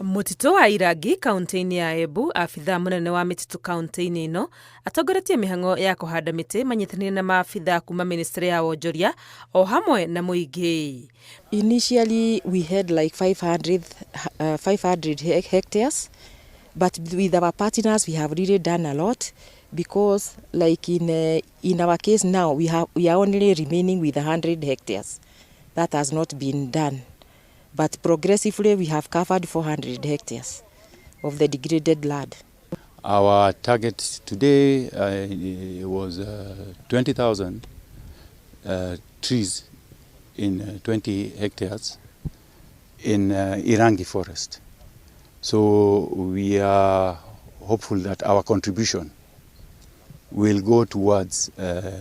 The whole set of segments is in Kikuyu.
Mũtitũ wa Irangi kaunti-inĩ ya Embu, abithaa mũnene wa mĩtitũ kaunti-inĩ ĩno atongoretie mĩhang'o ya kũhanda mĩtĩ manyitanĩire na maabithaa kuma ministry ya wonjoria o hamwe na mũingĩ. Initially, we had like 500, 500 hectares, but with our partners, we have really done a lot because, like in our case now, we are only remaining with 100 hectares. That has not been done, but progressively we have covered 400 hectares of the degraded land. Our target today was 20,000 trees in 20 hectares in Irangi forest. So we are hopeful that our contribution will go towards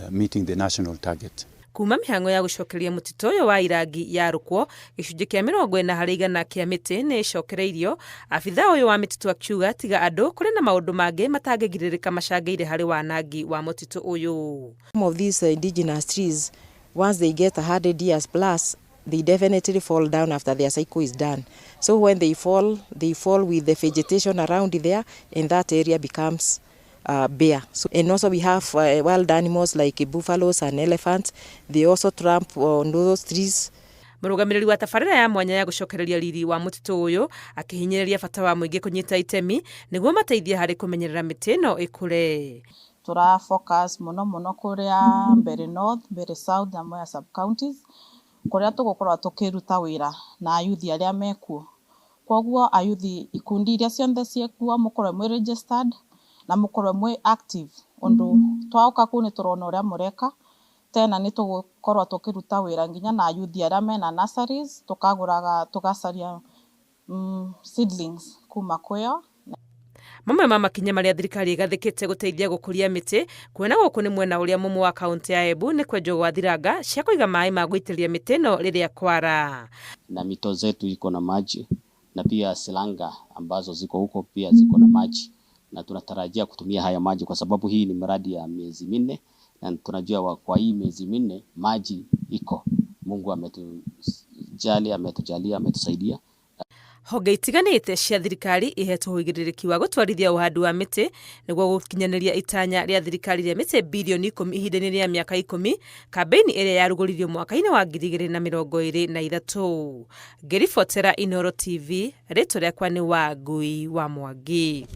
meeting the national target. Kuma mĩhang'o ya gũcokereria mũtitũ ũyũ wa Irangi yarũkwo, gĩcunjĩ kĩa 40% kĩa mĩtĩ nĩ ĩcokereirio. Abithaa ũyũ wa mĩtitũ akiuga tiga andũ, kũrĩ na maũndũ mangĩ matangĩgirĩrĩka macangĩire harĩ wanangi wa mũtitũ ũyũ. Some of these indigenous trees, once they get 100 years plus, they definitely fall down after their cycle is done. So when they fall with the vegetation around there, and that area becomes bare. So, and also we have wild animals like buffaloes and elephants. They also tramp on those trees. Mũrũgamĩrĩri wa tabarĩra ya mwanya ya gũcokereria riri wa mũtitũ ũyũ akĩhinyĩrĩria bata wa mũingĩ kũnyita itemi nĩguo mateithie harĩ kũmenyerera mĩtĩ ĩno ĩkũre. Tura focus muno muno kuria Mbeere North, Mbeere South na Mwea sub counties, kuria tugukorwo tukiruta wira na ayuthi aria mekuo. Koguo ayuthi, ikundi iria ciothe ciekuo, mukorwe mwi registered na mukorwe mwi active, undu twauka kuu ni turona uria mureka. Tena ni tugukorwo tukiruta wira nginya na ayuthi aria mena nurseries, tukaguraga, tugacaria seedlings kuma kwio. Mamwe ma makinya marĩa thirikari ĩgathĩkĩte gũteithia gũkũria mĩtĩ kuona gũkũ nĩ mwena ũrĩa mũmũ wa kaunti ya Embu nĩ kwenjwo gwa thiranga cia kũiga maĩ ma gũitĩrĩria mĩtĩ ĩno rĩrĩa kwara. Na mito zetu iko na maji na pia silanga ambazo ziko huko pia ziko na maji, na tunatarajia kutumia haya maji kwa sababu hii ni mradi ya miezi 4, na tunajua kwa hii miezi 4 maji iko. Mungu ametujali, ametujalia, ametusaidia. Honge itiganĩte cia thirikari ihetwo ũigĩrĩrĩki wa gũtwarithia ũhandi wa mĩtĩ nĩguo gũkinyanĩria itanya rĩa thirikari rĩa mĩtĩ birioni 10 ihinda-inĩ rĩa mĩaka 10, kambĩini ĩrĩa yarugũririo mwaka-inĩ wa 2023. Ngĩribotera Inooro TV, rĩtwa rĩakwa nĩ Wangui wa Mwangi.